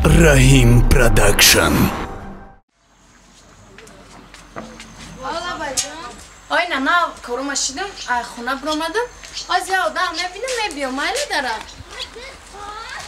Rahim Production. Ой, на, кору машидам, ай хона бромадам. Аз я одам мебинам, мебиём, майли дара.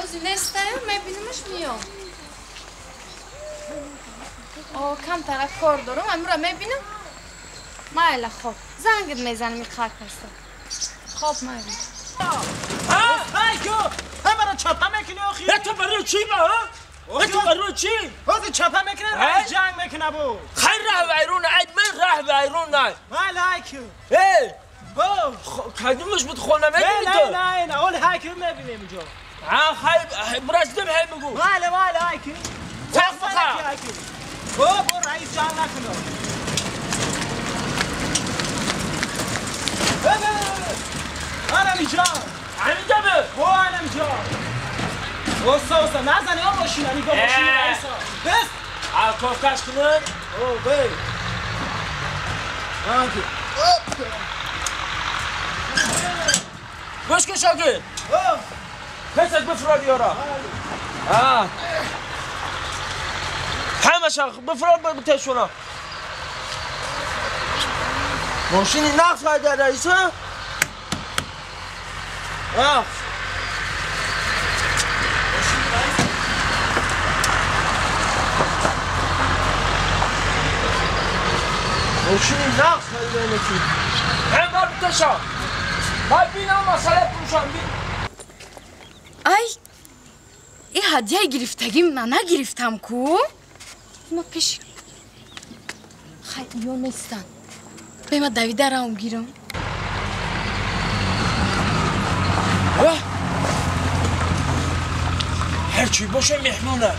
Аз нестаям, мебинамаш миём. О, камтара кор дорам, амра мебинам. Майла, хоб. Зангит мезанам, иқар каста. Хоб, майли. Ай, ко! Ҳамаро чапа мекунӣ охи? То барои чӣ ба, ҳа? То барои чӣ? Ҳозир чапа мекунӣ, раис ҷанг мекуна бу. Хайр, раҳ вайрон най, ман раҳ вайрон най. Майла, ай ку. Эй! Бо! Кадимаш буд хона мебинӣ ту? Не, не, не, оли ҳай ку мебинем инҷо. Ҳа, хай, бирасидам ҳай мегӯ. Майла, майла, ай ку. Тафқа! Бо, бо раис ҷанг накуна. Анам инҷо. Ҳаминҷо бу? Бо, анам инҷо. Оста, оста, назани, о мошина, нигоҳ мошини раиса. Бес! А кофташ кунад? О, бей. Анки. Гӯш кун, Шокир. Песак бифурод ёра. Ҳамаша бифурод битешона. Мошини нақс хайда раиса? Мошини нақс хайда инеки. Ҳам бар битеша. Ман бинам масъала пуршам бин. Ай, и ҳадияи гирифтагим на нагирифтам ку? Ма пеш. Хай, ё нестан. Бема давида раум гирам. Ҳарчи боша меҳмона.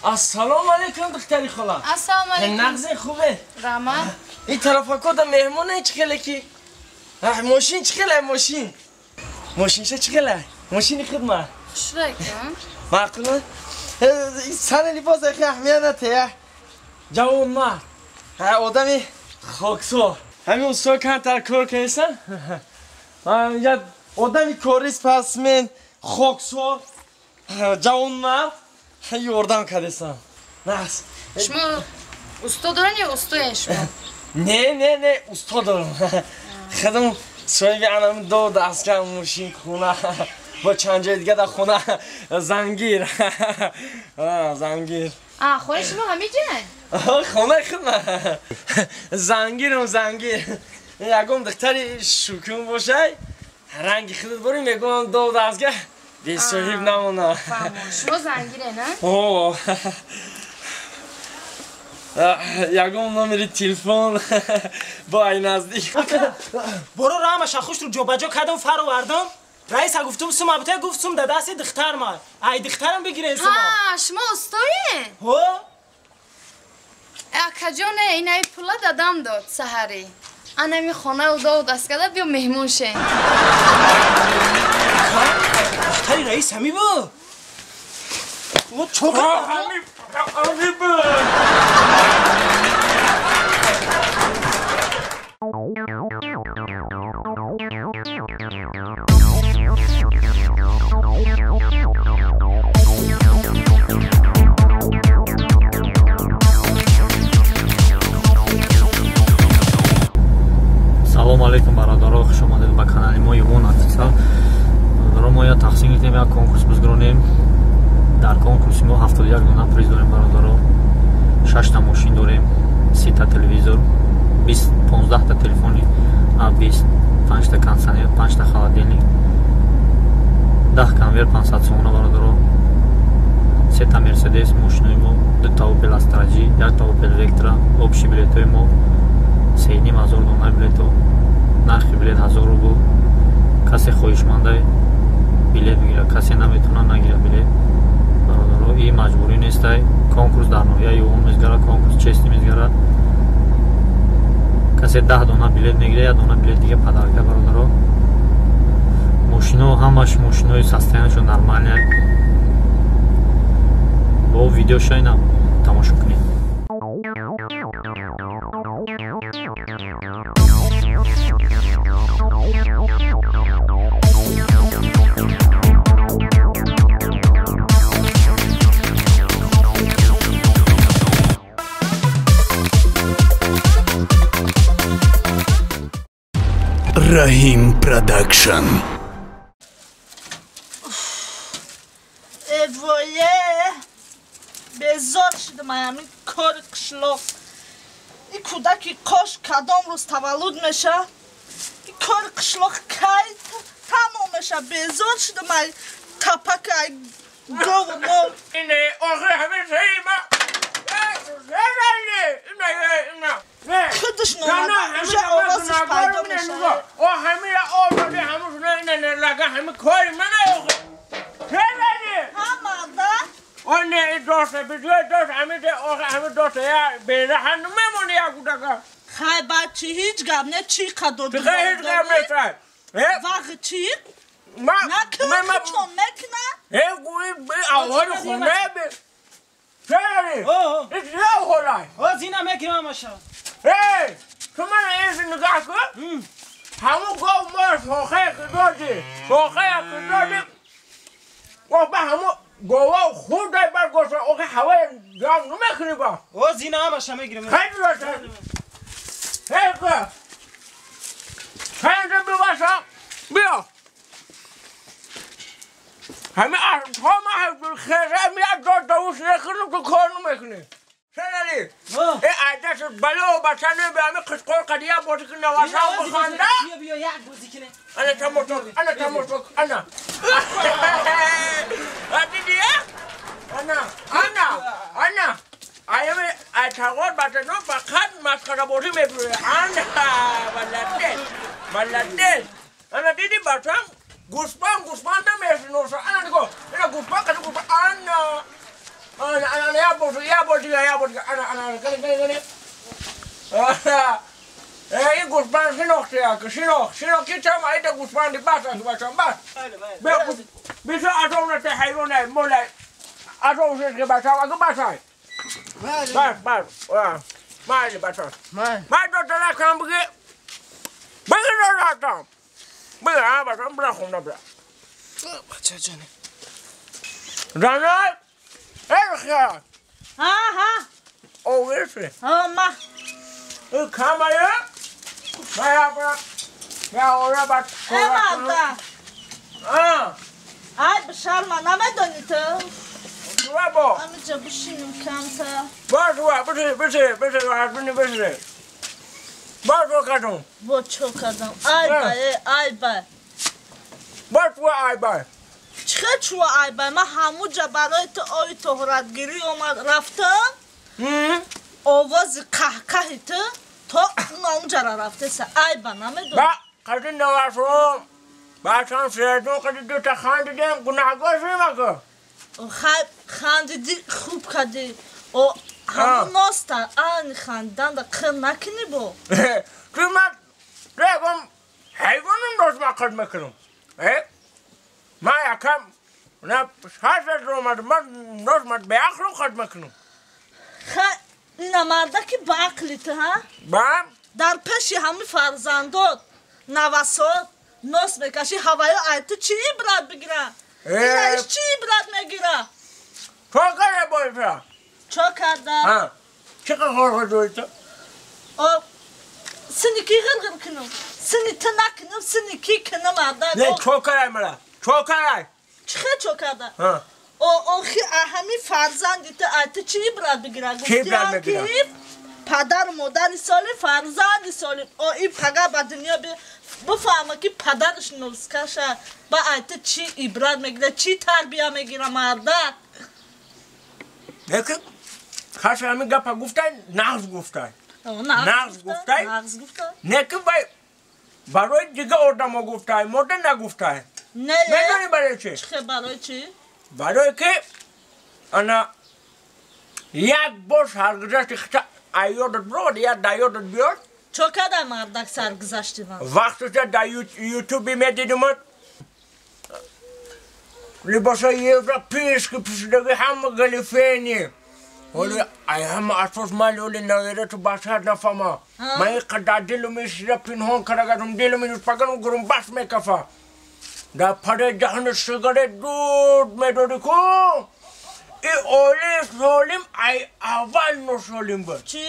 Ассалому алайкум, духтари хола. Ассалому алайкум. Нағзе хубе? Раҳмат. Ин тарафакода меҳмона чӣ хеле ки? Мошин чӣ хеле мошин? Мошинша чӣ хеле? Мошини хидмат. Хушракам. Маъқул? Сани либос ахи аҳамият натея. Ҷавонмард. Одами хоксор. Ҳамин усто камтар кор кардесан? Як одами корист пасмен, хоксор, ҷавонмард. Ёрдам кардесан. Нағз. Шумо усто дорен ё устоен шумо? Не, не, не, усто дорам. Худам соҳиби анам ду дастгоҳ мошин хона бо чанд ҷои дига дар хона зангир. Зангир. А, хонаи шумо ҳамин ҷай? Хонаи худма. Зангирам, зангир. Ягон духтари шукун бошай, ранги худат борӣ мегӯям ду дастгоҳ бесоҳиб намона. Шумо зангире, на? О. Ягон номери телефон бо ай наздик. Боро рамаша хушру ҷобаҷо кардам, фаровардам. Раиса гуфтум сум абута гуфт сум да дасти духтар ма. Ай духтарам бигирен сума. Ҳа, шумо устоен? Ҳо? Акаҷоне, инаи пула дадам дод саҳарӣ. Анами хонау дод аскада биё меҳмон шен. Духтари раис ҳами бу? О, чо кард? Ҳами бу. Салом алейкум, бародаро, хуш омадед ба канали мо Ивон Официал. Бародаро, мо як тақсим гирифтем, як конкурс бизгронем. Дар конкурси мо 71 дона приз дорем, бародаро. 6 та мошин дорем, 3 та телевизор, 15 та телефони А20, 5 та кондиционер, 5 та холодильник, 10 конвер 500 сомона, бародаро. 3 та Мерседес мошинои мо, 2 та Opel Astra G, 1 та Opel Vectra, общий билетҳои мо 3,5 ҳазор дона билето. Нархи билет 1000 рубл. Касе хоҳишмандай билет бигирад, касе наметавонад нагирад билет. Бародаро, и маҷбурӣ нестай. Конкурс дар ноҳияи Ювон мезгарад, конкурс честӣ мезгарад. Касе 10 дона билет мегирад, як дона билет дига подарка, бародаро. Мошино ҳамаш мошинои состояниешон нормальная. Бо видеоша ина тамошо кунед. Раҳим Продакшн. Эвое, безор шудам ҳамин кори қишлоқ. Ин кӯдаки қош кадом рӯз таваллуд меша? Ин кори қишлоқ кай тамом меша? Безор шудам ай тапак, ай гову мол. Худаш номада уже овозаш пайдо мешавад. Ҳамада хай баъд чӣ ҳеҷ гап не, чӣ қадор вағ чӣ накунчон мекуна? Зина мекунам ҳамаша. Зина ҳамаша мегирам. Ай бишарма намедонӣ ту? Ҳамиҷа бишинем камта. Бо чо кардам? Ай бай, ай бай. Чӣ чӯ ай бай? Ман ҳамуҷа барои ту ои тоҳоратгирӣ омад рафтам. Овози қаҳқаҳи ту то онҷара рафтеса. Ай ба намедонӣ. Хандидӣ хуб кардӣ. Ҳамун носта ани хандиданда қир накунӣ бо. Хай ина мардаки ба ақли ту, ҳа? Дар пеши ҳами фарзандот навасот нос мекашӣ, ҳаваё ай ту чӣ ибрат бигира? Ина иш чӣ ибрат мегира? Чо карда? Сини ки ғирғир кунам? Сини ту накунам, сини ки кунам ада? Чӣ чо карда? Охи ҳами фарзанди ту ай ту чӣ ибрат бигира? Гуфтиам ки падару модари солим, фарзанди солим. О и пага ба дунё бифаҳма ки падараш носкаша. Ба ай ту чӣ ибрат мегира, чӣ тарбия мегира мардак? Не, барои чӣ? Барои ки ана як бор саргузашти хита айёдат бирод, як даёдат биёд. Чо карда мардак саргузашти ман? Вақтуша дар ютуби медидимат либосои европейски пӯшидаги, ҳама галифени. Ҳоли ай ҳама асос мали оли наверату башар нафама. Ман ин қадар дилу мешида пинҳон кардагатум, дилу минуспагану гурум бас мекафа. Дар параи даҳани сигарет дуд медодӣ ку. И оли солим ай аввал носолим буд. Чӣ?